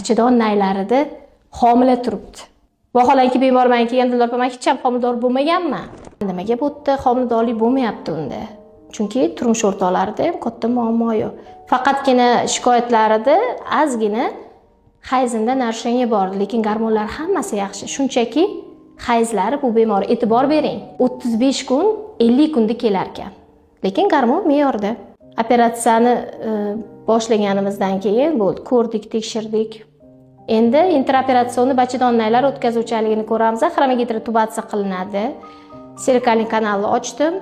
Bachadon naylarida homila turibdi. Vaholanki, bemor man kelgan: "Dildor opa, man hech ham homilador bo'lmaganman. Nimaga bu yerda homiladorlik bo'lmayapti unda?" Chunki turmush o'rtoqlarida ham katta muammo yo'q, faqatgina shikoyatlarida ozgina hayzinda нарушение bor, lekin gormonlar hammasi yaxshi. Shunchaki hayzlari, bu bemor, e'tibor bering, 35 kun, 50 kunda kelar ekan, lekin gormon me'yorda. Operatsiyani boshlaganimizdan keyin bo'ldi, ko'rdik, tekshirdik. Endi интраоперационный bachadon naylar o'tkazuvchanligini ko'ramiz. Xromogidrotubatsiya qilinadi. Цервикальный kanalni ochdim,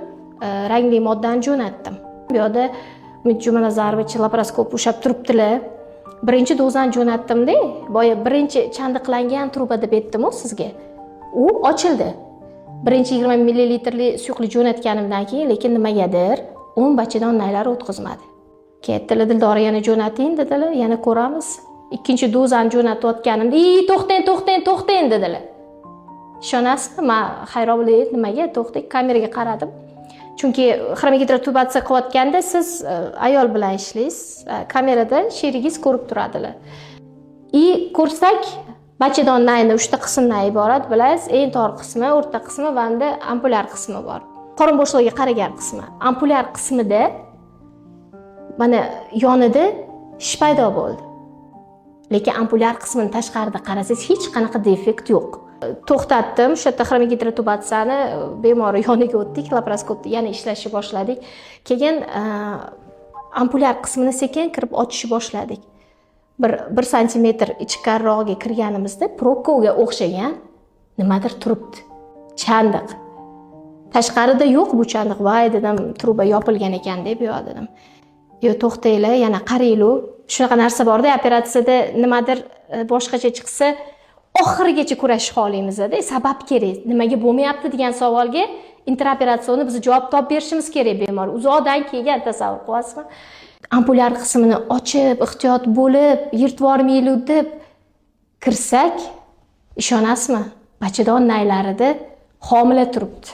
rangli moddani jo'natdim. Bu yoqda Umid Jumanazarovich laparoskop ushlab turibdilar. Birinchi dozani jo'natdimda, boya birinchi chandiqlangan truba deb aytdimu sizga, u ochildi. Birinchi 20 millilitrli suyuqlik jo'natganimdan keyin, lekin nimagadir 10 bachadon naylari o'tkazmadi. Ketdilar: "Dildora, yana jo'nating", dedilar, "yana ko'ramiz". Ikkinchi dozani jo'natayotganimda: "I, to'xtang, to'xtang, to'xtang", dedilar. Ishonasizmi, man hayron bo'lib, nimaga to'xtang? Kameraga qaradim, chunki xromogidrotubatsiya qilayotganda siz ayol bilan ishlaysiz, kamerada sherigingiz ko'rib turadilar. И ko'rsak, bachadon nayni uchta qismdan iborat, bilasiz: eng tor qismi, o'rta qismi va endi ampulyar qismi bor, qorin bo'shlig'iga qaragan qismi. Ampulyar qismida mana yonida shish paydo bo'ldi, lekin ampulyar qismini tashqarida qarasangiz, hech qanaqa defekt yo'q. To'xtatdim o'sha yerda xromogidrotubatsiyani, bemor yoniga o'tdik, laparoskopda yana ishlashni boshladik. Keyin ampulyar qismini sekin kirib ochishni boshladik. Bir santimetr ichkarirog'iga kirganimizda probkaga o'xshagan nimadir turibdi, chandiq. Tashqarida yo'q bu chandiq. "Voy", dedim, "truba yopilgan ekan", deb yo'q dedim. "Yo, to'xtanglar, yana qaranglar". Shunaqa narsa borda, operatsiyada nimadir boshqacha chiqsa, oxirigacha kurashishni xohlaymizda. Sabab kerak, nimaga bo'lmayapti degan savolga интраоперационный biz javob topib berishimiz kerak. Bemor uzoqdan kelgan, tasavvur qilyapsizmi? Ampulyar qismini ochib, ehtiyot bo'lib, yirtib yubormaylik deb kirsak, ishonasizmi, bachadon naylarida homila turibdi.